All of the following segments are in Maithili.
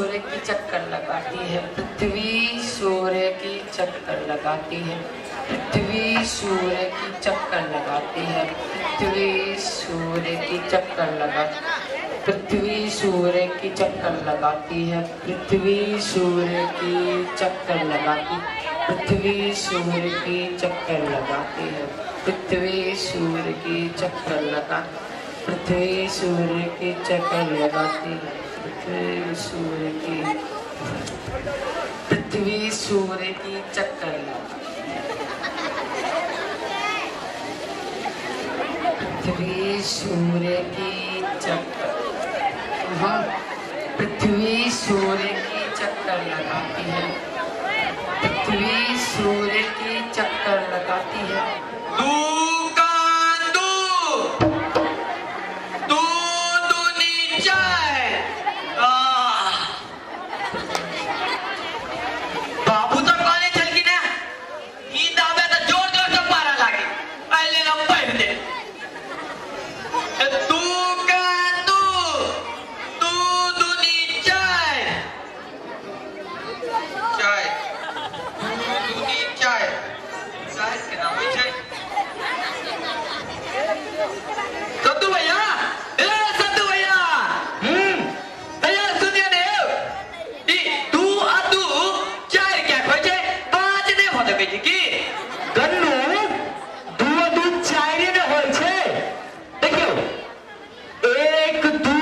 सूर्य की चक्कर लगाती है, पृथ्वी सूर्य की चक्कर लगाती है, पृथ्वी सूर्य की चक्कर लगाती है, पृथ्वी सूर्य की चक्कर लगा, पृथ्वी सूर्य की चक्कर लगाती है, पृथ्वी सूर्य की चक्कर लगाती, पृथ्वी सूर्य की चक्कर लगाती है, पृथ्वी सूर्य की चक्कर लगा, पृथ्वी सूर्य की चक्कर लगाती है, पृथ्वी सूर्य की, पृथ्वी सूर्य की चक्कर लगाती, पृथ्वी सूर्य की चक्कर, हाँ, पृथ्वी सूर्य की चक्कर लगाती है, पृथ्वी सूर्य की चक्कर लगाती है। दू का दू, दू दूनी चार। बाबू तो कॉलेज चल की ना, नींद आवे तो जोर जोर से पारा लागे, पहले ना पढ़ दे। दू का दू, दू दूनी चार, चार, दू दूनी चार, चार के नाम है चार। सत्तू भैया, ए सत्तू भैया, भैया सुनिए ने, ई दू आ दू चार क्या खोजे छै, पाँच नै हो सकै छै की? गन्नू, दू आ दू चारि ने होइ छै। देखियौ, 1 2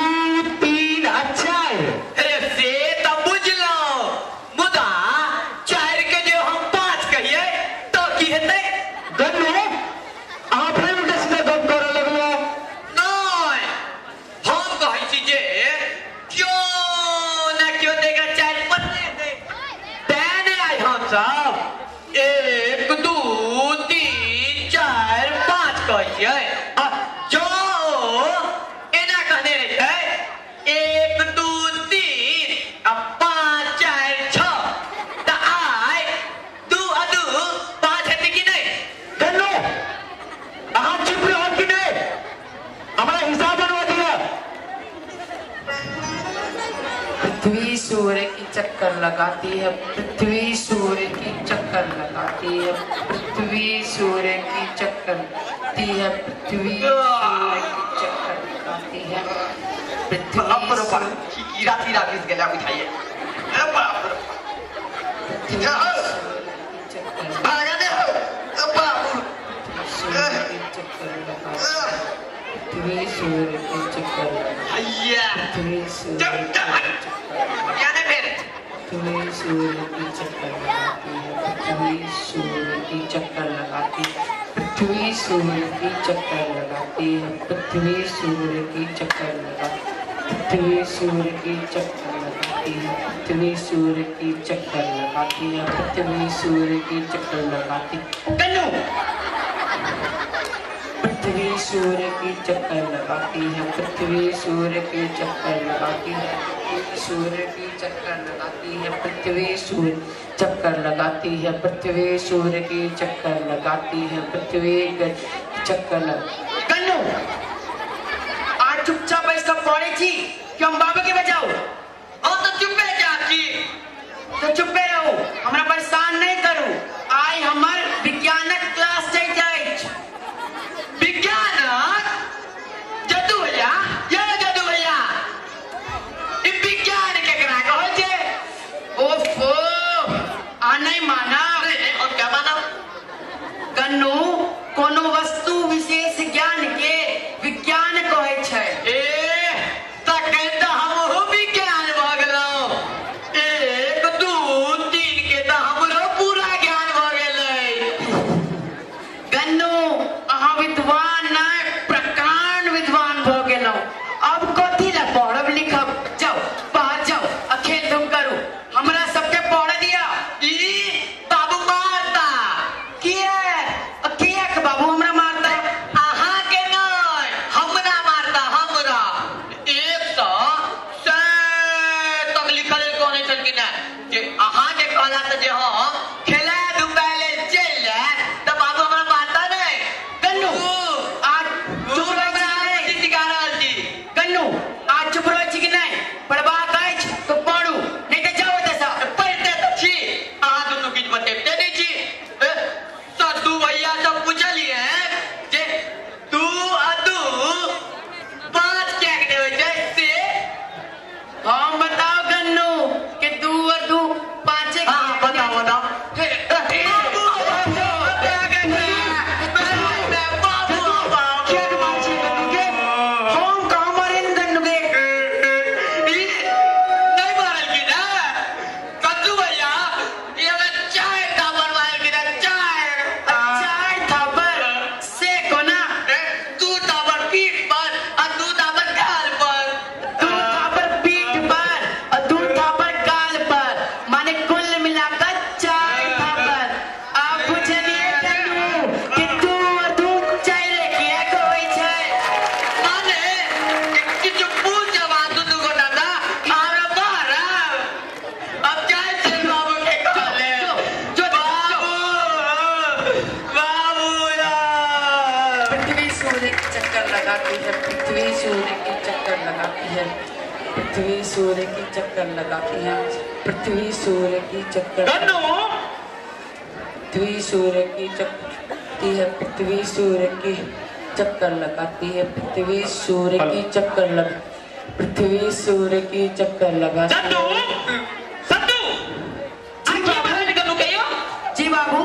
3 आ 4। अरे से तऽ बुझलहुँ, मुदा चार के जे हम 5 कहियै तऽ की हेतै? गन्नू, अहाँ फेर उल्टा सीधा गप करऽ लगलहुँ। नहि, हम कहै छी जे क्यो ने क्यो देगा 4 पन्ने हेतै, तें ने आइ हमसब 1 2 3 4 5 कहै छियै। आ जँ एना कहने रहितै 1 2 3 आ 5 4 6, तऽ आइ 2 आ 2 5 हेतै कि नहि? गन्नू, अहाँ चुप रहब कि नहि? हमरा हिसाब बनबऽ दिअ। पृथ्वी सूर्य की चक्कर लगाती है, पृथ्वी सूर्य की चक्कर लगाती है, पृथ्वी सूर्य की चक्कर लगाती है, पृथ्वी सूर्य की चक्कर लगाती है, पृथ्वी बाप रे बाप, कीड़ा तीड़ा घुस गेला बुझाइए। अरे बाप रे, पृथ्वी सूर्य की चक्कर, भागा ने हो, बाप, सूर्य की चक्कर लगाती है, पृथ्वी सूर्य की चक्कर लगाती, हैया, पृथ्वी सूर्य की चक्कर, क्या ने फिर? पृथ्वी सूर्य की चक्कर लगाती है, पृथ्वी सूर्य की चक्कर लगाती है, पृथ्वी सूर्य की चक्कर लगाती है, पृथ्वी सूर्य की चक्कर लगाती, पृथ्वी सूर्य की चक्कर लगाती है, पृथ्वी सूर्य की चक्कर लगाती है, पृथ्वी सूर्य की चक्कर लगाती। कन्नू, पृथ्वी सूर्य की चक्कर लगाती है, पृथ्वी सूर्य की चक्कर लगाती है, पृथ्वी सूर्य की चक्कर लगाती है, पृथ्वी सूर्य चक्कर लगाती है, पृथ्वी सूर्य की चक्कर लगाती है, पृथ्वी चक्कर लग। कन्नू, आज चुपचाप बैस कऽ पढ़ै छी कि हम बाबू के बजाउ? हम तऽ चुपे जा छी। तऽ चुपे रहू, हमरा परेशान नहि करू। आइ हमर विज्ञानक क्लास चलि अछि। विज्ञानक? जदू भैया, यौ जदू भैया, ई विज्ञान केकरा कहै छै? ओफो, आ नहि मानब। नहि, हम क्या मानब? कन्नू, कोनो वस्तु विशेष ज्ञान के विज्ञान कहै छै। ए, तखन तऽ हमहूँ विज्ञान भऽ गेलहुँ। 1 2 3 के तऽ हमरो किछु बतेबते नहि छी। सत्तू भैया सब पूछलिए जे 2 आ 2 5 किएक नहि होइ छै से। हम बताओ गन्नू कि 2 और 2 5। हाँ बताओ बताओ। पृथ्वी सूर्य की चक्कर लगाती है, पृथ्वी सूर्य की चक्कर, पृथ्वी सूर्य की चक्कर है, पृथ्वी सूर्य की चक्कर लगाती है, पृथ्वी सूर्य की चक्कर लगा, पृथ्वी सूर्य की चक्कर लगा। जी बाबू,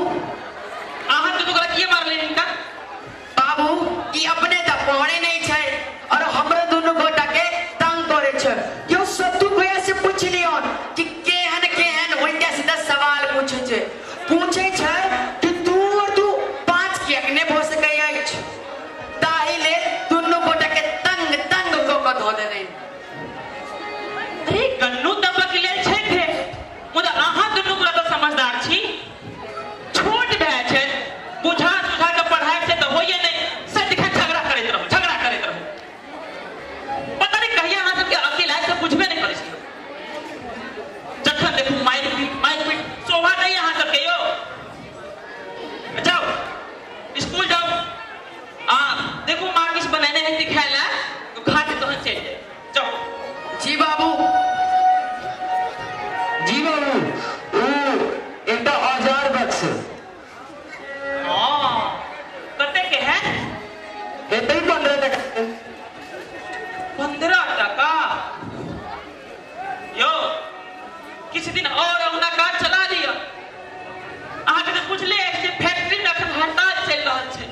बाबू ई अपने त पढ़े नहीं छै और हमरो दुनू गोटा के तंग करे छै। यो सत्तू भैया से पूछ लियोन कि केहन केहन उल्टा सीधा सवाल पूछे छै। पूछे छै कि 2 और 2 5 किएक ने भ सकै अछि, ताहि लेल दुनू गोटा के तंग तंग क क धो देने। अरे गन्नू त बकलेल छै थे, मुदा अहाँ दुनू गोटा त समझदार छी, छोट भए छै, बुझा सुझा के पढ़ाई से त होइए नहीं, सदिखन झगड़ा करैत रहू, झगड़ा करैत रहू। पता नहीं कहिया अहाँ सबके अकेला से बुझबे नहीं करै छी। जखन देखू मारि पीट मारि पीट, शोभा नहीं अहाँ सबके। यो जाओ स्कूल जाओ, आ देखू माँ किछु बनेने है खाय ला, तो खा के तहन चलि जाए। जाओ। जी बाबू। जी बाबू, ओ एकटा औजार बक्स। हाँ कते के है? हेतै 15 टका। 15 टका? यो किछु दिन और अहुना काज चला लिअ। अहाँके तऽ बुझले अछि जे फैक्ट्री में अखन हड़ताल चलि रहल छै,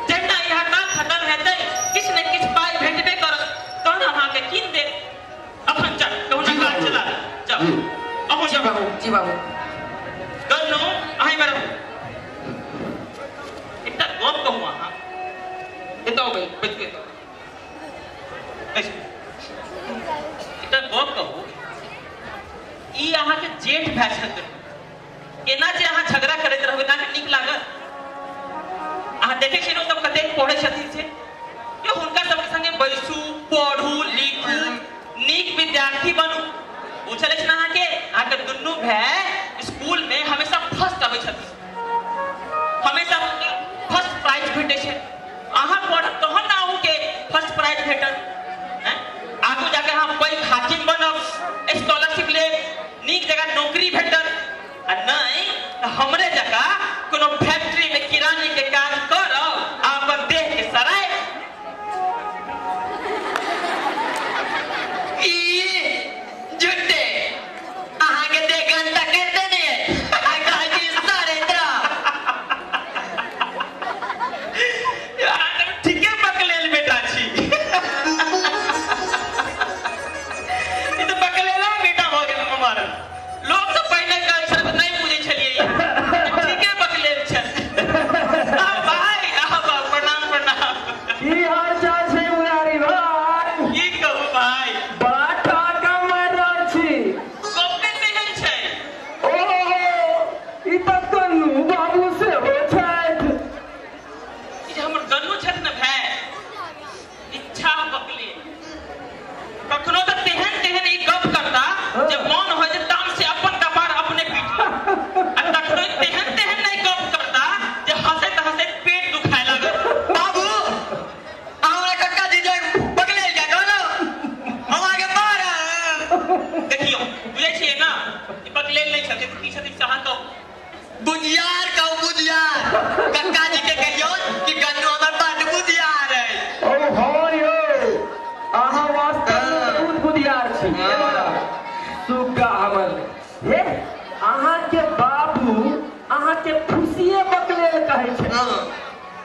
जहिना ई हड़ताल खत्म हेतै किछु ने किछु पाइ भेटबे करत, तहन अहाँके कीन देब। अखन चल कहुना काज चला लिअ। जाउ अहूँ जी बाबू। जी बाबू। गन्नू अहीं में रहू। एकटा गप कहू अहाँ, एतऽ बैसू, एतऽ बैसू। एकटा गप कहू, ई अहाँके जेठ भाय छथि, केना जे अहाँ झगड़ा करैत रहबै तऽ अहाँके नीक लागत? अहाँ देखै छियै ने ओ सब कतेक पढ़ै छथिन से, यौ हुनका सबके संगे बैसू, पढ़ू, लिखू, नीक विद्यार्थी बनू। बुझल अछि ने अहाँके? अहाँके दुनू भाय स्कूल में हमेशा फर्स्ट अबै छथिन, हमेशा हुनका फर्स्ट प्राइज भेटै छै। अहाँ पढ़ब तहन ने अहूँके फर्स्ट प्राइज भेटत। आगू जाके अहाँ पैघ हाकिम बनब, स्कॉलरशिप लेब, नीक जगह नौकरी भेटत। आ नहीं तऽ हमरे जकाँ कोनो फैक्ट्री में किरानी के काज करब आ अपन देह के सराय। ई झूठे अहाँके देह गन्दा केना बुधियार कहू बुधियार। कक्का जी के कहियो कि गन्नू हमर बड बुधियार है। ओ हाँ यौ, अहाँ वास्तव में बहुत बुधियार छी। सुग्गा हमर हे, अहाँ के बाबू अहाँ के फुसिए बकलेल कहै छै।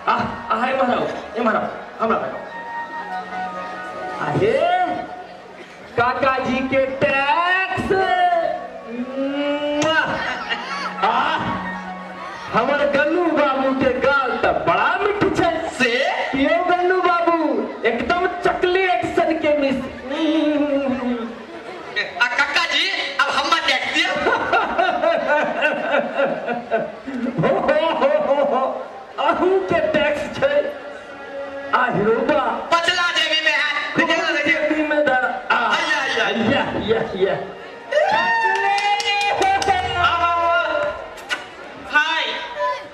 आह अहाँ एम्हर आउ, एम्हर आउ, हमरा लग आउ। आहे काका जी के टैक्स। आह हमर गन्नू बाबू के गाल तऽ बड़ा मीठ छै। से यौ गन्नू बाबू एकदम चॉकलेट सन के मिस। आ काका जी अब हमर टैक्स दियौ। हो हो हो हो, अहू के टैक्स छै। आ हिरोबा पचला जेबी में है, जेबी में दर। आ या या या भाई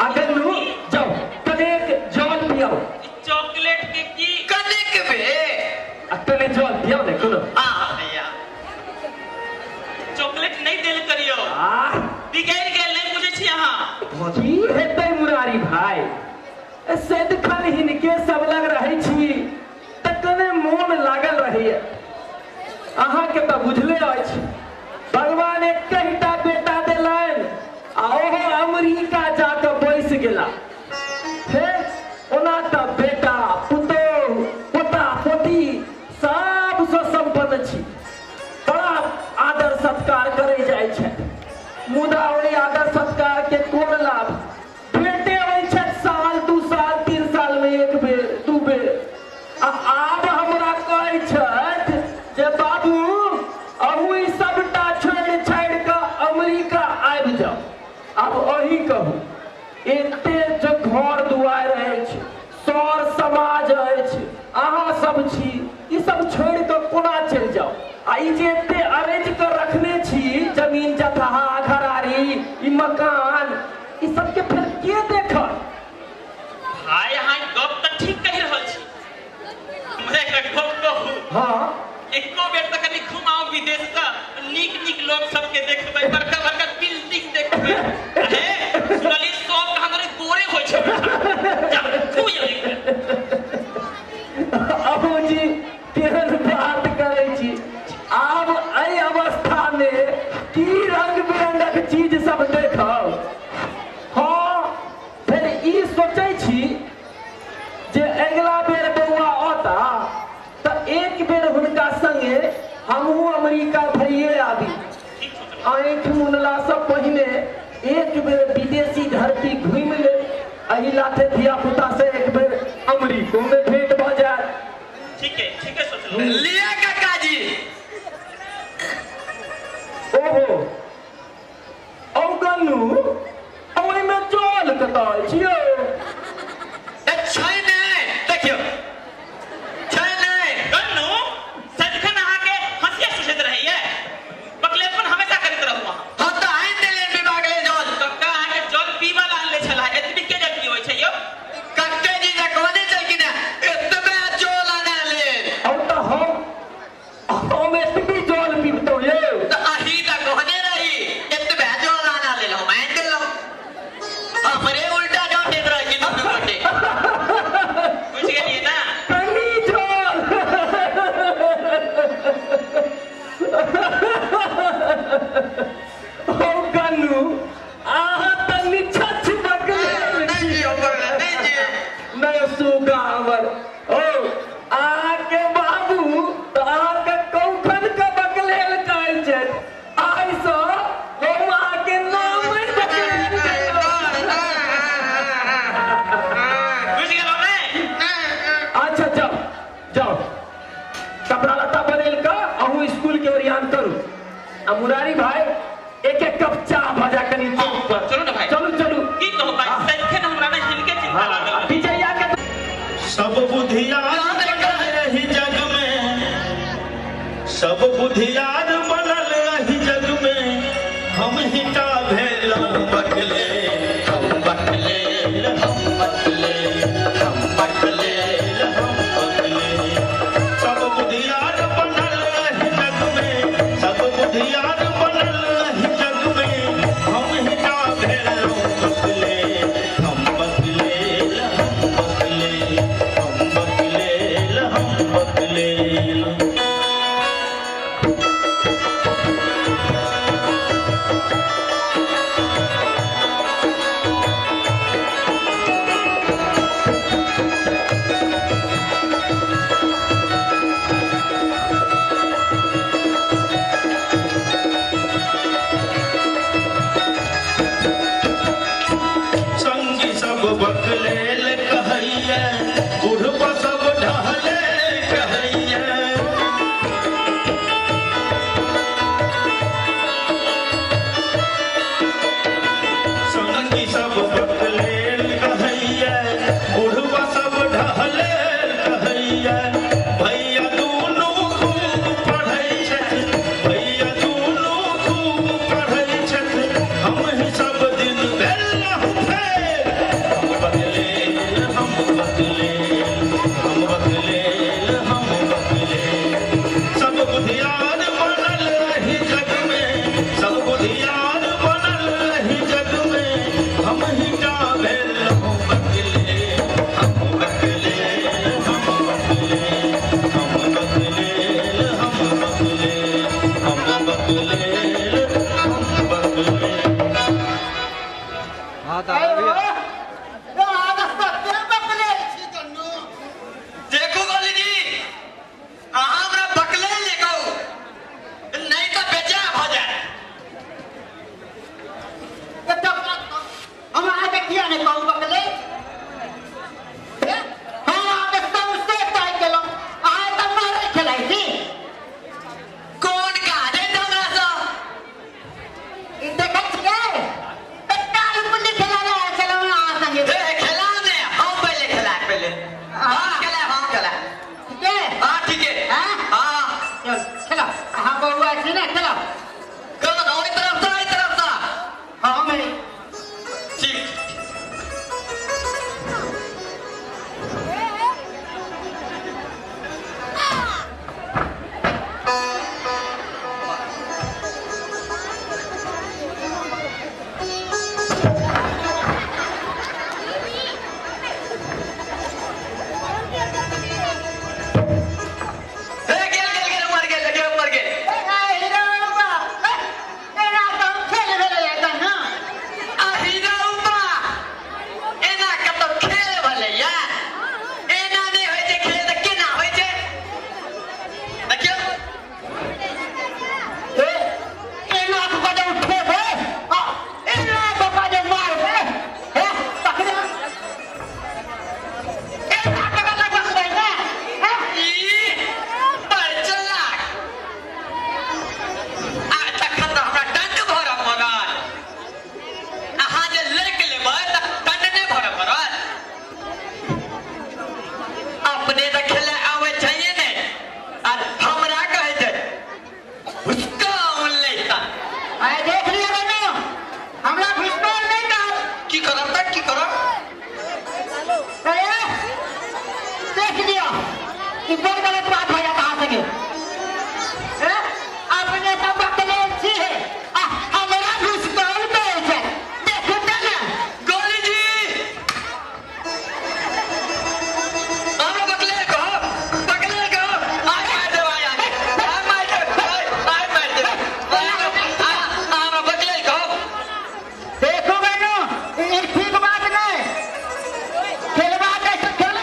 आ गन्नू जाओ कनेक जल पियाओ। चॉकलेट के की कनेक बे? आ कने जल पियाओ ने कोनो। आ भैया चॉकलेट नहीं देल करियो, आ बिगड़ गेल नहीं बुझै छी अहाँ। की हेतै मुरारी भाई, सदिखन हिनके सब लग रहै छी तऽ कने मोन लागल रहैया। अहाँके तऽ बुझले अछि, भगवान एकटा बेटा देलनि आ ओहो अमेरिका जाकऽ बैस गेला। हे ओना तऽ बेटा पुतोहु पोता पोती सबसँ सम्पन्न छी, बड़ा आदर सत्कार करै जाइ छै। मुदा ओहि आदर सत्कार के कोन लाभ? भेटे होइ छै साल 2 साल 3 साल में 1 बेर 2 बेर। आ आब हमरा कहै छथि जे बाबू अहू ई सबटा छोड़ि छाड़ि कऽ अमेरिका आबि जाउ। आब अही कहू, एते जे घर दुआरि अछि, सर समाज अछि, अहाँ सब छी, ई सब छोड़ि कऽ कोना चलि जाउ? आ ई जे एते अरेंज कऽ रखने छी जमीन जथा घरारी ई मकान, ई सबके फेर के देखत? भाई अहाँ गप तऽ ठीक कहि रहल छी। हमरा एकटा गप कहू। हाँ एको बेर तऽ कनि घुमाउ विदेश तऽ नीक नीक लोक सबके देखबै, बड़का बड़का बिल्डिंग देखबै। हे सुनलियै सब कहाँ गोरे होइ छै। अबू जी केहन बात करै छी? आब एहि अवस्था में की रंग बिरंगक चीज सब देखब? हाँ फेर ई सोचै छी जे अगिला बेर बौआ औता तऽ एक बेर हुनका संगे हमहूँ अमेरिका भरिए आबी। आँखि मुनलासँ पहिने एक बेर विदेशी धरती घुमि ले, एहि लाथे धिया पुता से एक बेर अमेरिको में भेंट भऽ जाए। ठीक है, ठीक है सोचलहुँ। लिया काका जी। ओहो औ गन्नू, ओहिमे जल कतऽ अछि यौ? छै नहि, देखियौ छै नहि। गन्नू सदिखन अहाँके हँसिया सोचैत रहैया, बकलेपन हमेशा करैत रहू अहाँ। हम तऽ आनि देलियनि विवाह के जल। कक्का अहाँके जल पीबऽ ला आनले छलाह, एतबी के जल पीबै छै यौ? कक्के जी जे कहने छलखिन हेँ एतबे जल आना लेल। और तऽ हम एतबी जल पीबतौ यौ? तऽ अही तऽ कहने रही एतबे जल आना लेल, हम आनि देलहुँ। हमरे उल्टा डांटैत रहै छी दुनू गोटे। बुझि गेलियै ना? कनी जल। औ गन्नू अहाँ तऽ निछच्छ बकलेल नहि जी, नहि जी। नहि सुगा हमर। ओ अहाँके बाबू तऽ अहाँके कौखन के बकलेल कहै छै। आइसँ हम अहाँके नामे बकलेल कहियौ। बुझि गेलहुँ ने? अच्छा जाओ जाओ, कपड़ा लत्ता बदलि कऽ अहूँ स्कूल के ओरियान करू। आ मुरारी भाई एक एक कप चाह भजा कनी चौक पर। चलू ने भाई। चलू चलू। की कहू भाई, सदिखन हमरा ने हिनके चिंता लागल रहै। विजया के सब बुधियार बनल रही जग में, सब बुधियार बनल रही जग में, हम ही टा भेलहुँ बकले, हम बकले, हम बकले, हम बकले, हम बकले। सब बुधियार बनल रही जग में, सब बुधियार बनल रही जग में, हम ही टा संगी सब बकलेल कहैया बुढ़वा सब ढहलेल कहैया भैया दुनू खूब पढ़ै छथि भैया दुनू खूब पढ़ै छथि हम ही सब दिन भेलहुँ फेल हम बकलेल हम बकलेल हम बकलेल हम बकलेल सब बुधियार बनल एहि जग में सब बुधियार बनल एहि जग में हम ही टा भेलहुँ बकलेल हम बकलेल हम बकलेल हम बकलेल हम बकलेल हम बकलेल हम बकलेल। देखू गोली जी अहाँ हमरा बकलेल नहि कहू नहीं तऽ बेजा भऽ जायत। हम अहाँके किया नहि कहू बकले? हम अहाँके सबसे तय केलहुँ, अहाँ तऽ मारै खेलाइ छी। कोन काज अछि हमरासँ? ई देखै छियै कालू पुल्ली खेला रहल छलहुँ अहाँ संगे। हे खेला ने हम पहिले खेला पहिले हम खेला हम खेला। ठीक है? हाँ ठीक है। हाँ? हाँ चल खेला, अहाँ बौआ छी ने, खेला। कौन ओहि तरफ सँ एहि तरफ सँ? हाँ हम ठीक। हे गेल गेल गेल मर गेल गेल मर गेल। अही रौबा एना कतौ खेल भेलैया? एना नहि होइ छै खेल तऽ केना होइ छै? देखियौ ई बड़ चलाक। आ तखन तऽ हमरा दंड भरऽ पड़त। अहाँ जे लड़ि लेबै तऽ दंड नहि भरऽ पड़त। अपने तऽ खेले आबै छैहे नहि आ हमरा कहै छै भुसकौल लैता। की करब तऽ की करब? गलत बात हो जाता अहाँ संगे। अपने सब बकलेल छी आ हमरा घुसकौल कहै छै। देखू तऽ ने। गोली जी हमरा बकलेल कहो बकलेल कहो आइ मारि देब आइ आइ आइ मारि देब आइ आइ मारि देब आइ हमरा बकलेल कहो। देखू बहनो, ई ठीक बात नहि। खेलबा कैसे खेल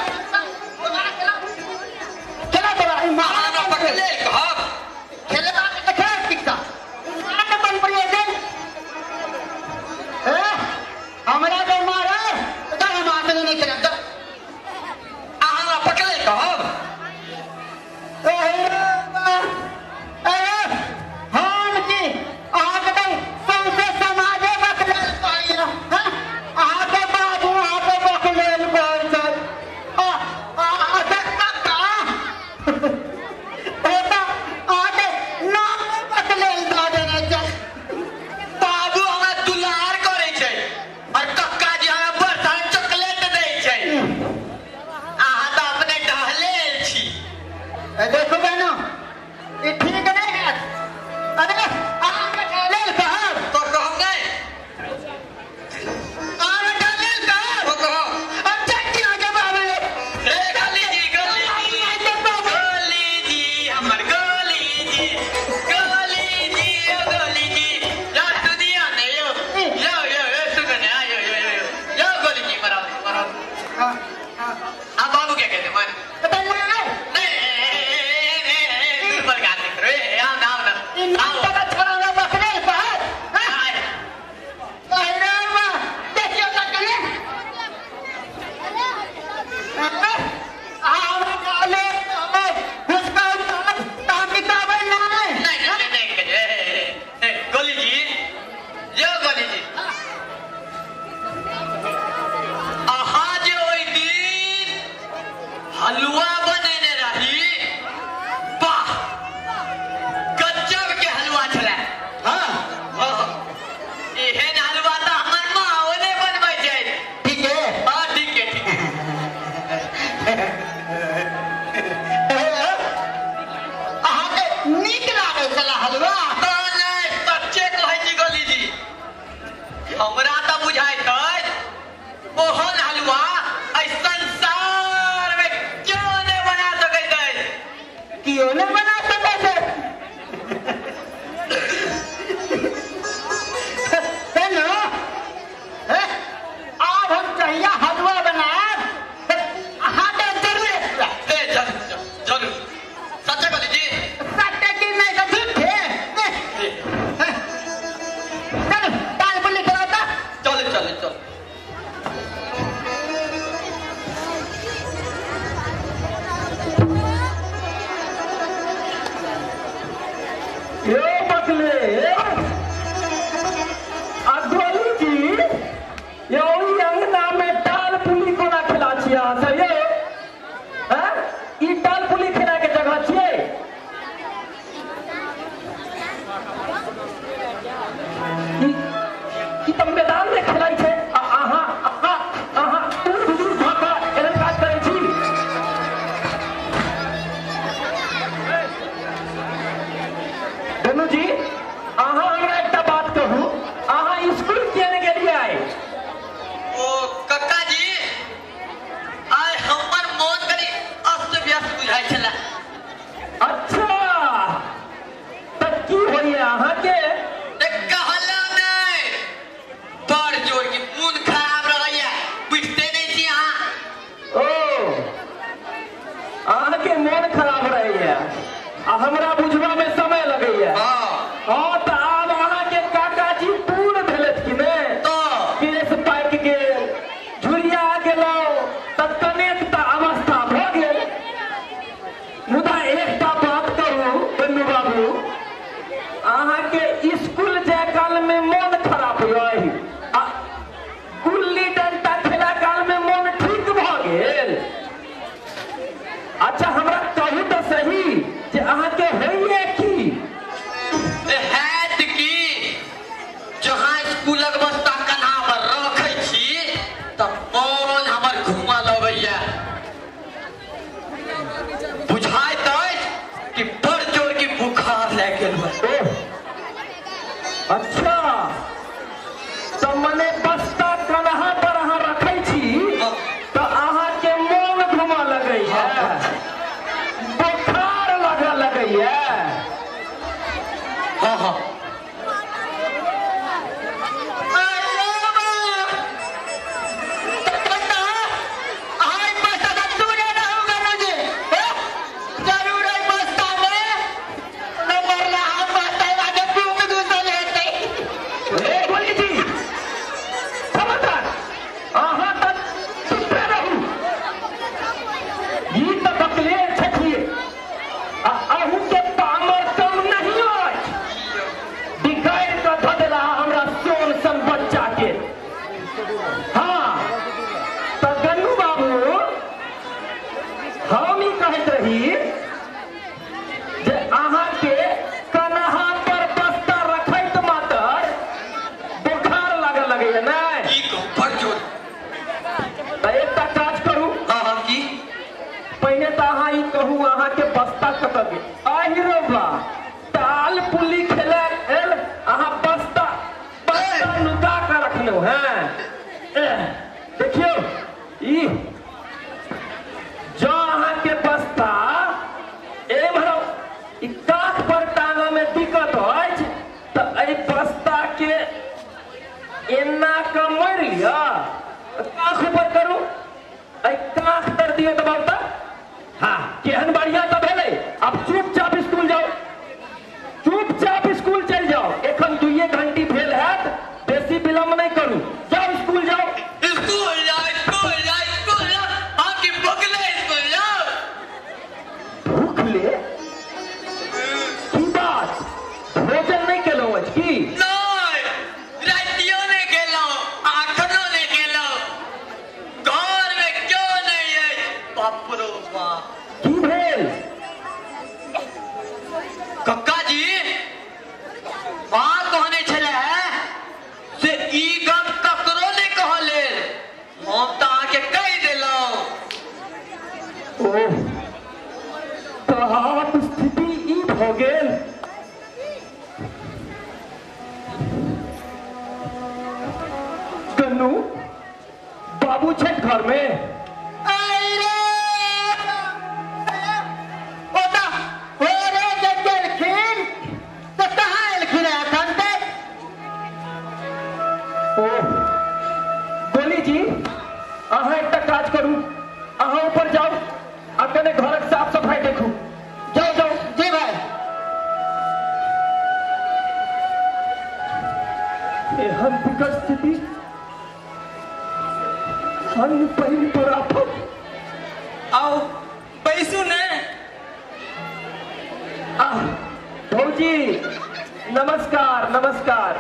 बुझाइत अछि ओहन हलुआ एहि संसार में क्यों नहीं बना सकैत अछि। क्यों नहीं बना सकैत अछि? हेलो, आब हम चाहिए हलुआ बनाएब, अहाँके जरूर। जरूर सच्चा कहली जी? सच्चे की नहीं तो झूठे। चलो ताल पुली कराता। चलो चलो चलो। यो बकले आ गोलू जी, यो ई अंगना में टाल पुली कोना खेला छियै अहाँ सब यो? हैं? ई टाल पुली खेला के जगह छियै? ई तऽ मैदान में खेलाइ छै आ अहाँ अहाँ अहाँ दूर बुजुर्ग भऽ कऽ एहन काज करै छी? धनु जी, अहाँ हमरा एकटा बात कहू, अहाँ स्कूल किया नहि गेलियै आइ? ओ कक्का जी, आइ हमर मोन कनि अस्त व्यस्त बुझाइ छलै। अच्छा, तऽ की होइए अहाँके? कहलहुँ नहि, बड़ जोर के मोन खराब रहैया, बुझते नहि छी अहाँ। ओ अहाँके मोन खराब रहैया आ हमरा बुझबा में समय लगैया। हाँ तऽ आब अहाँके काकाजी पूर्ण भेलथि कि नहि? केस पाकि गेल, झुरिया गेलहुँ, तऽ कनेक तऽ अवस्था भऽ गेल। मुदा एकटा बात कहू बन्नू बाबू, अहाँके स्कूल जाय काल में मोन खराब यऽ आ गुल्ली डंटा खेला काल में मोन ठीक भऽ गेल। अच्छा हमरा कहू तऽ सही जे अहाँके होइए की? हैत की, जहाँ स्कूलक बस्ता कन्हा पर रखै छी तऽ मोन हमर घूमऽ लगैया, बुझाइत अछि कि बड़ जोर के बुखार लागि गेल। अच्छा, तऽ मने बस्ता कन्हा पर अहाँ रखै छी तऽ अहाँके मोन घूमऽ लगैया, बुखार लगऽ लगैया। हाँ हाँ। हम ई कहैत रही जे अहाँके कन्हा पर बस्ता रखैत मातर बुखार लागऽ लगैया नहि? तऽ एकटा काज करू। हाँ की? पहिने तऽ अहाँ ई कहू अहाँके बस्ता कतऽ गेल? आहि रे बा, ताल पुली खेला गेल, अहाँ बस्ता बस्ता नुका कऽ रखलहुँ हैं। देखियौ ई जो अहाँके बस्ता एम्हर ई काख पर टांगऽ में दिक्कत अछि तऽ एहि बस्ता के एना कऽ मोड़ि लिअ, काख ऊपर करू, एहि काख तर दियौ दबाव तऽ। हाँ, केहन बढ़िया तऽ भेलै। आब चुपचाप स्कूल जाउ, चुपचाप स्कूल चलि जाउ। एखन 2 घंटी भेल हैत, बेसी विलम्ब नहि करू, जाउ स्कूल जाउ। स्कूल जाउ, स्कूल जाउ, स्कूल जाउ, अहाँके भुखले स्कूल जाउ। भूखले? की बात, भोजन नहि केलहुँ अछि की? नहि, रातियो नहि केलहुँ, अखनो नहि केलहुँ, घर में क्यों नहि अछि। बाप रो बाप। की भेल? गन्नू बाबू छठ घर में अरे ओता हो रे गेलखिन त कहाँ एलखिन एखन तक? ओ गोली जी अहाँ एकटा काज करू, अहाँ ऊपर जाओ आ कने घरक साफ सफाई देखू। जाओ जाओ। जी भाई। एहन विकट स्थिति, अन्न पहिन पर आफत। आओ बैसू ने। आह भौजी नमस्कार नमस्कार।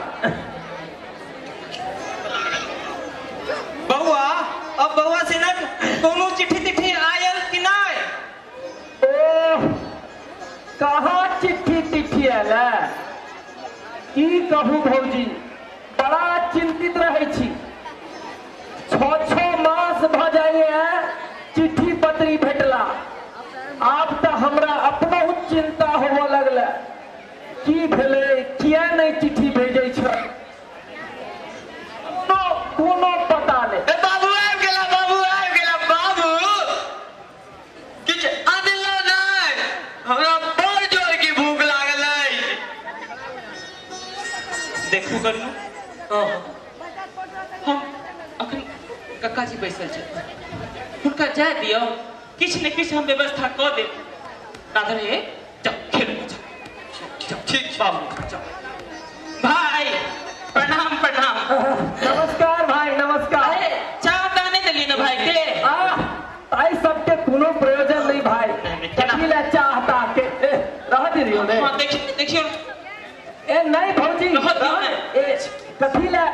बउआ अब बउआ सेनक कोनो चिट्ठी तिट्ठी आयल कि नहीं? ओह कहाँ चिट्ठी तिट्ठी आयल है? की कहू भौजी बड़ा चिंतित रहे छी। 6-6 मास भ जाइए चिट्ठी पत्री भेटला। आब तो हमरा अपनो चिंता होबऽ लगल, की भेलै किया नहीं चिट्ठी भेजै छै, कोनो पता नहीं। ए बाबू आबि गेला, बाबू आबि गेला। बाबू किछु अनलो नहि, हमरा बड़ जोर की भूख लागल अछि। देखू गन्नू हम अखन कक्का जी बैसल छथि, हुनका जाय दियौ, किछु ने किछु हम व्यवस्था कऽ देब। राधा रे जाओ खेलू जाओ। ठीक बाबू जाओ। भाई प्रणाम प्रणाम। नमस्कार भाई नमस्कार। अरे चाह ताह नहीं देलियै ने भाई के? आइ सबके कोनो प्रयोजन नहीं भाई, कथी लए चाह ताह के। रह दियौ ने। हाँ देखियौ देखियौ। ए नहीं भौजी रह दियौ ने। ए कथी लए?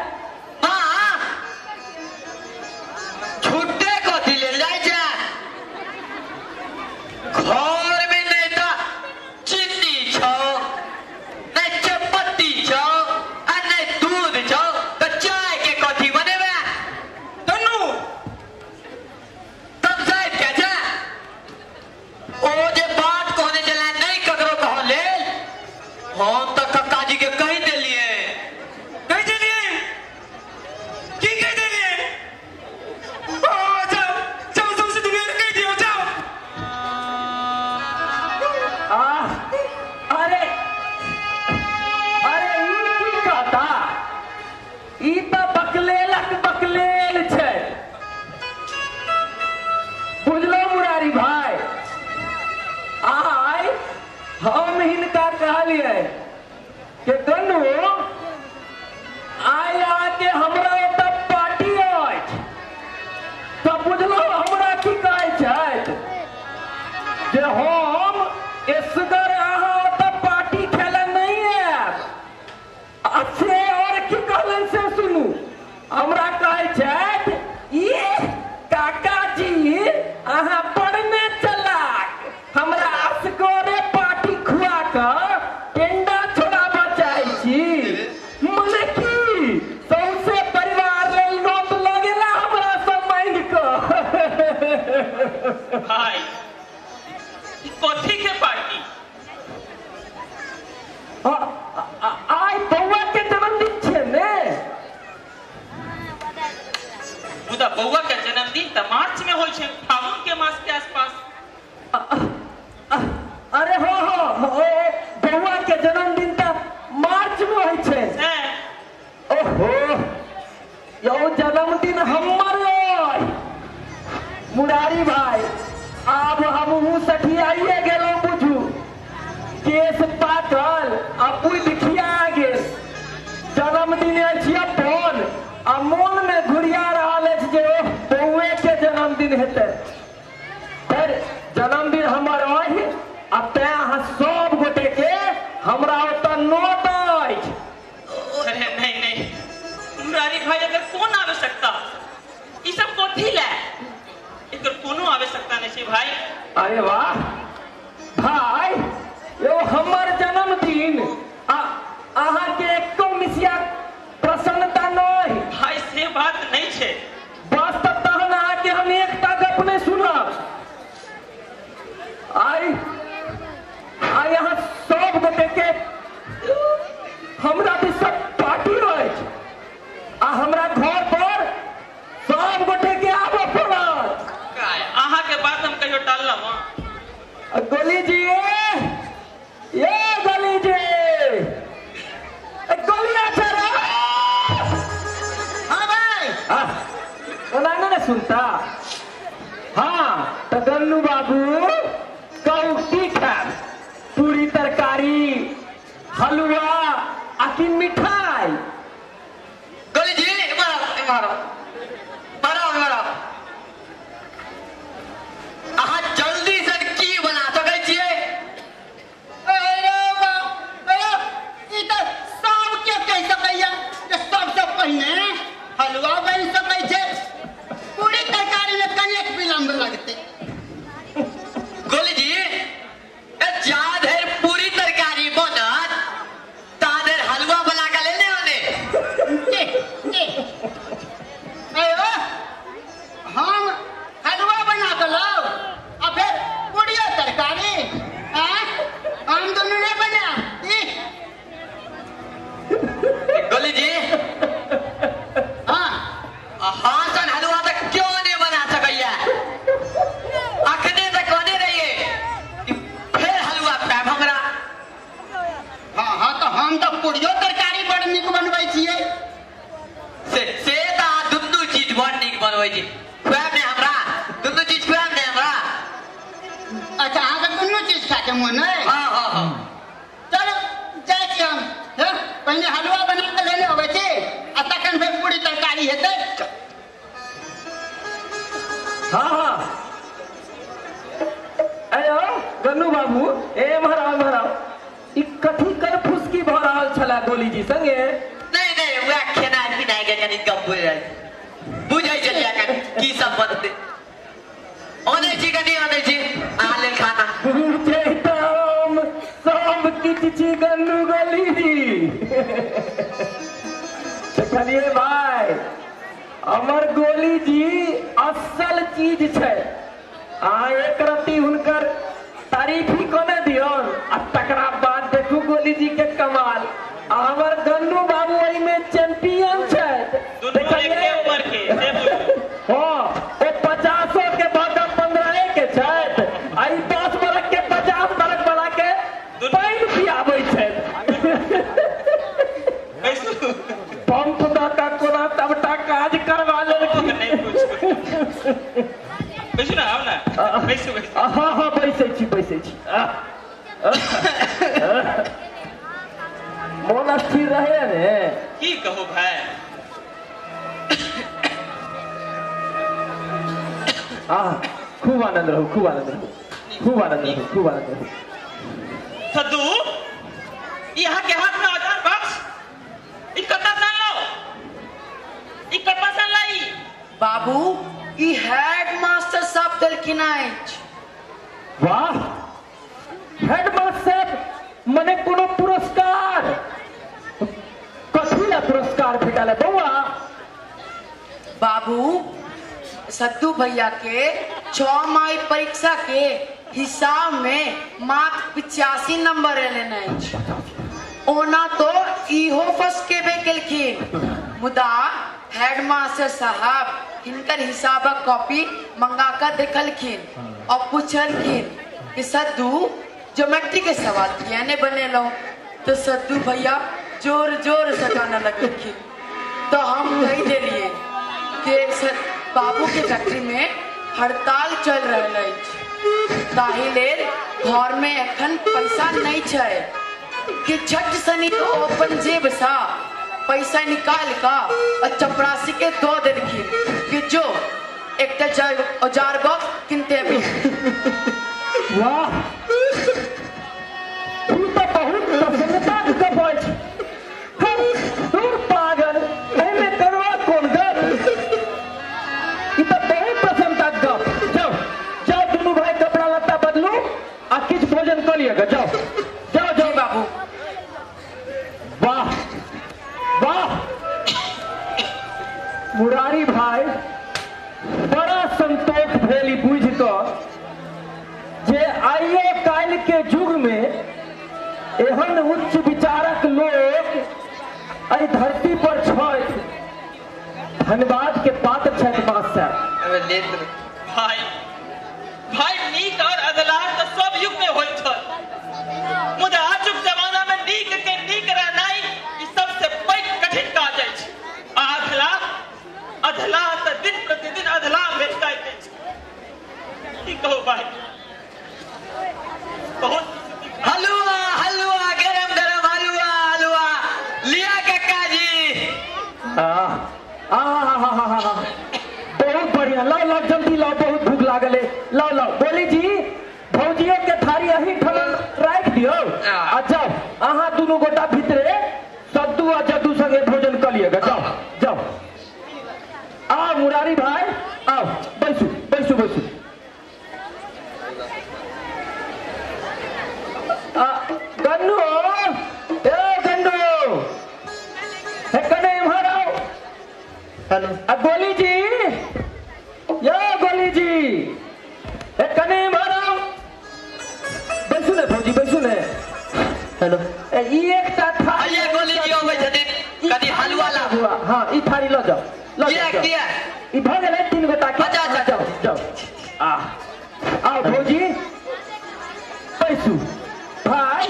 हाँ छुट्टे कथी लेल जाइ छै? घर में नहीं तो चीनी छौ, नहीं चपत्ती छौ, आ नहीं दूध छौ, तो चाय के कथी बनेबे? तनु तब जाय के छै। ओ जे बात कहने छलै नहीं ककरो कह लेल, हम तो कक्का जी के कहि देलियै। कहि देलियै? की कहि देलियै? ओ जाओ जाओ सबसे दुनिया के कहि दियौ जाओ। आह अरे अरे ई की कहता, ई तऽ बकलेलक बकलेल छै। बुझलो मुरारी भाई, आइ हम हिनका कहलियै कि गन्नू आइ आके हमरा ओतऽ पार्टी अछि, तऽ बुझलो हमरा की कहै छथि जे हम एसगर अहाँ ओतऽ पार्टी खेलऽ नहीं आयब। आ से और की कहलनि से सुनू, हमरा कहै छथि ई काका जी अहाँ पढ़ने चलाक, हमरा असगरे पार्टी खुआ कऽ टेंडा छोड़ाबऽ चाहै छी। मने की सौंसे परिवार लेल नोत लगेला हमरा सब मांगि कऽ। भाई ई कथी के पार्टी? आइ बौआ के जन्मदिन छै ने। मुदा बौआ के जन्मदिन तऽ मार्च में होइ छै, फागुन के मास के आसपास। अरे हो हो बौआ के जन्मदिन तऽ मार्च में होइ छै। ओहो यौ जन्मदिन हमर अइ मुरारी भाई, आब हमहूँ सठियाइए गेलहुँ बुझू, केस पाकल आ बुद्धि खिया गेल। जन्मदिन अछि अपन आ मोन में घुरिया रहल अछि जे ओह बौए के जन्मदिन हेतै। फेर जन्मदिन हमर अछि आ तें अहाँ सब गोटे के हमरा ओतऽ नोत अछि। अरे नहीं नहीं मुरारी भाई एकर कोन आवश्यकता, ई सब कथी लए? एकर कोनो आवश्यकता नहीं छै भाई। अरे वाह भाई, यो हमर जन्मदिन आ अहाँ के एको मिसिया प्रसन्नता नहीं। भाई से बात नहीं छै। बस तऽ तहन अहाँ के हम एकटा गप नहीं सुनब। आइ आइ अहाँ सब गोटे के हमरा दिस पार्टी अछि आ हमरा घर पर ओना नहि ने सुनता। हाँ तऽ गन्नू बाबू कहू की खायब, पूरी तरकारी, हलवा आ कि मिठाई? गोली जी इम्हर मारो, अहाँ जल्दी से की बना सकै छियै? अरे बाप, अरे ई तऽ सब के कहि सकैया जे सबसँ पहिने हलवा बनि सकै छै, पूरी तरकारी में कनेक विलम्ब लगतै। गोली जी जा धरि पूरी तरकारी बनत ता धरि हलवा बना के लेने आने। अयो हम हलवा बना के लाओ आ फिर पूरियो तरकारी, हम दुनू नहीं बना। गोली जी हाँ हाँ सन हलवा तक क्यों नहीं बना सकैया? अखने तक कहने रहिए फिर हलवा पायब हमरा। हाँ हाँ तो हम तो पूरियो तरकारी बड़ नीक बनबै छियै। से तऽ दुनू चीज बड़ नीक बनबै छी, खुआब ने हमरा, दुनू चीज खुआब ने हमरा। अच्छा अहाँके दुनू चीज खाके मोन है? हाँ हाँ हाँ। चलो जाइ छी हम, पहिने हलवा बना के लेने अबै छी आ तखन फेर पूरी तरकारी हेतै। हाँ हाँ अयो गन्नू बाबू ए एम्हर आउ एम्हर आउ, ई कथी कर फुसकी भऽ रहल छलै गोली जी संगे? नहीं नहीं वएह खेनाइ पिनाइ के कनि गप बुझै बुझै छलियै कनि की सब बनतै। अनै छी कनि अनै छी अहाँ लेल खाना। बुझै तऽ हम सब किछु छी गन्नू गोली जी। देखलियै भाई हमर गोली जी असल चीज छै, अहाँ एक रत्ती हुनकर तारीफ ही कोने दियौन आ तकरा बाद देखू गोली जी के कमाल। आ हमर गन्नू बाबू एहिमे चैंपियन छथि। हाँ ओ 50 के भऽ 15 के छथि आ ई 10 बरख के 50 बरख वाला के पानि पियाबै छथि। पंप दऽ कऽ कोना सबटा काज करवा लेलखिन। बैसू ना, आउ ना, बैसू बैसू। हाँ हाँ बैसै छी बैसै छी। मोन स्थिर रहे ने? की कहू भाई। खूब आनंद रहू, खूब आनंद रहू, खूब आनंद रहू, खूब आनंद रहू। सद्दू यहाँ के हाथ में औजार बक्स ई कतऽ से अनलौ? ई कतऽ से अनलै? बाबू ई हेड मास्टर साहब देलखिन अछि। वाह हेड मास्टर मने कोनो पुरस्कार? कथी ला पुरस्कार भेटल है बौआ? बाबू सद्दू भैया के 6 माही परीक्षा के हिसाब में मात्र 85 नंबर एलनि अछि। ओना तो इहो फर्स्ट केबे केलखिन, मुदा हेडमास्टर साहब हिनकर हिसाबक कॉपी मंगा कर देखलखिन और पूछलखिन कि सद्दू ज्योमेट्री के सवाल किया नहीं बनेलहुँ? तो सद्दू भैया जोर जोर से कानऽ लगलखिन। तो हम कहि देलिए कि बाबू के फैक्ट्री में हड़ताल चल रहल अछि, ताहि लेल घर में एखन पैसा नहीं छै कि झट सनी तो अपन जेब सा पैसा निकाल का और चपरासी के दो देलखिन कि जो एकटा औजार बॉक्स किनते अभी। वाह तू तो बहुत प्रसन्नता के गप अछि। तू पागल, एहिमे करवा कोन गप? ई तो बहुत प्रसन्नता के गप। जाओ जाओ दुनू भाई कपड़ा लत्ता बदलू आ किछु भोजन कऽ लिअ। जाओ जाओ जाओ बाबू। वाह वाह मुरारी भाई, बड़ा संतोष भेल ई बुझि कऽ जे आइयो काल्हि के युग में एहन उच्च विचारक लोक एहि धरती पर छथि। धन्यवाद के पात्र छथि मास्टर। भाई भाई नीक और अधलाह तऽ सब युग में होइत छल, मुदा आजुक जमाना में नीक के नीक रहनाइ ई सबसे पैघ कठिन काज अछि। आ अधलाह अधलाह तऽ दिन प्रतिदिन अधलाह भेल जाइत अछि। की कहू भाई, बहुत हलुआ हलुआ गरम गरम हलुआ हलुआ लिया काका जी। बहुत बढ़िया, लाओ लाओ जल्दी लाओ, बहुत भूख लागल है। लाओ लाओ बोली जी, भौजियो के थारी अही ठमन राख दियो आ जाओ अहाँ दुनू गोटा भीतरे सद्दू आ जद्दू संगे भोजन कर लिएगा। जाओ जाओ। आओ मुरारी भाई आओ, बैसू बैसू बैसू। गन्नू, ए गन्नू, हे कने इम्हर आओ। हेलो। आ गोली जी, यो गोली जी, हे कने इम्हर आओ। बैसू ने भौजी, बैसू ने। हेलो। ई एकटा थारी, अये गोली जी अबै छथिन, कनि हलुआ लाबू। हां ई थारी ल जाओ, ल किया जाओ। किया ई भ गेलै तीन गोटा के। अच्छा अच्छा, जाओ जाओ। आ आओ भौजी बैसू भाई।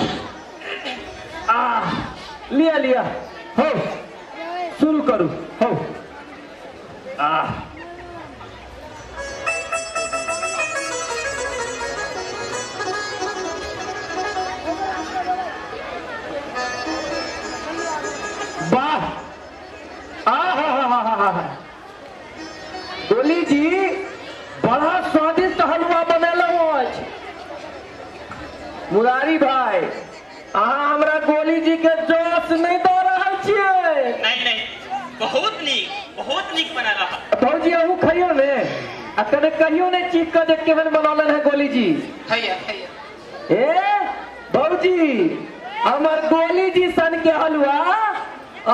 आ लिया लिया, हो शुरू करू। हो आ वाह, आ हा हा हा हा हा। गोली जी बड़ा स्वादिष्ट हलवा बनेलहुँ अछि। मुरारी भाई अहाँ हमरा गोली जी के जोश नहीं दऽ रहल छियै। नहीं नहीं, बहुत नीक, बहुत नीक बना रहा। भौजी अहूँ खइयो ने, आ कने कहियो ने चीख कऽ जे केहन बनौलन है गोली जी। खइया खइया। ए भौजी, हमर गोली जी सन के हलवा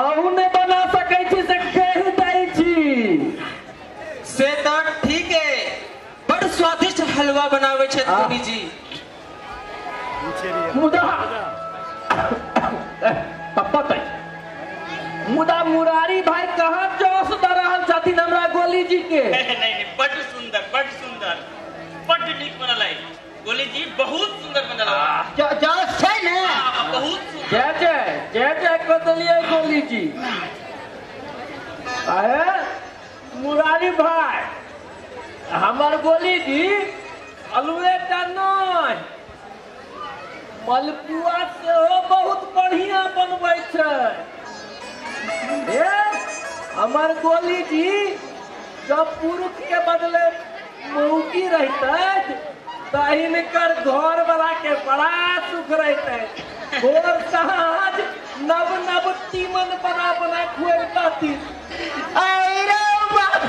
अहूँ नहि बना सकै छी से कहि दै छी। से तऽ ठीक है, बड़ स्वादिष्ट हलवा बनाबै छथि गोली जी। मुदा पता मुदा मुरारी भाई कहाँ जोश दऽ रहल छथिन हमरा गोली जी के। नहीं नहीं, बड सुंदर, बड सुंदर, बड नीक बनल है गोली जी, बहुत सुंदर बनल है। जोश छै ने, बहुत सुंदर। जय जय जय जय कऽ देलियै गोली जी। अरे मुरारी भाई, हमर गोली जी हलुए टा नहि, मलपुआ सेहो बहुत बढ़िया बनबै छै। ए हमर गोली जी जब पुरुष के बदले मौगी रहितै तऽ हिनकर घर वाला के बड़ा सुख रहितै। भोर साँझ नव नव तीमन बना बना खुएबती। अरे बाप,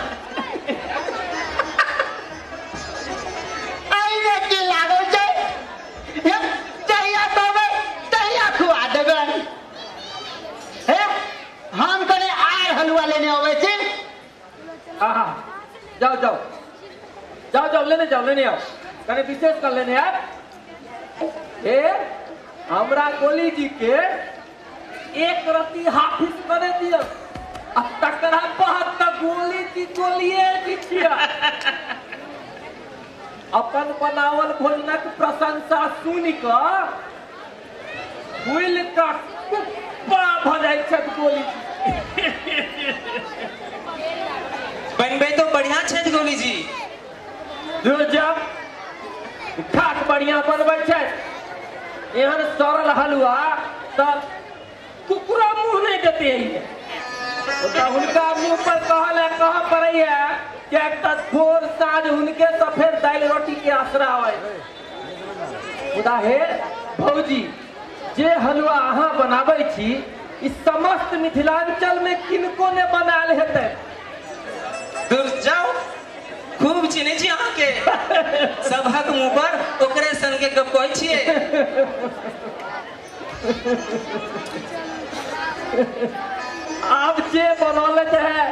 अरे की लागल छै, जहिया देबै तहिया खुआ देबै। हे हम कने आर हलुआ लेने अबै छी। आहा जाओ जाओ जाओ जाओ, लेने जाओ, लेने आओ, कने विशेष कर लेने आब। ए हमरा गोली जी के एक रत्ती हाफिज करे दियौ आ तकरा बाद त गोली जी गोलिए जी छिया। अपन बनावल भोजनक प्रशंसा सुनि कऽ फूलि कऽ कुप्पा भऽ जाइ छथि गोली जी। बनबै तो बढ़िया छथि गोली जी। जब खाक बढ़िया बनबै छथि, एहन सड़ल हलुआ तऽ कुकुरो मुँह नहि देते। तऽ हुनका मुँह पर कहल है, कहऽ पड़ैया किएक तऽ भोर साँझ हुनके सफेद दालि रोटी के आसरा है। मुदा हे भौजी, जे हलुआ अहाँ बनाबै छी ई समस्त मिथिलांचल में किनको ने बनायल हेतै। दूर जाओ, खूब चिन्है छी अहाँके, सबहक मुँह पर ओकरे सन के गप कहै छियै। आब जे बनौलथि है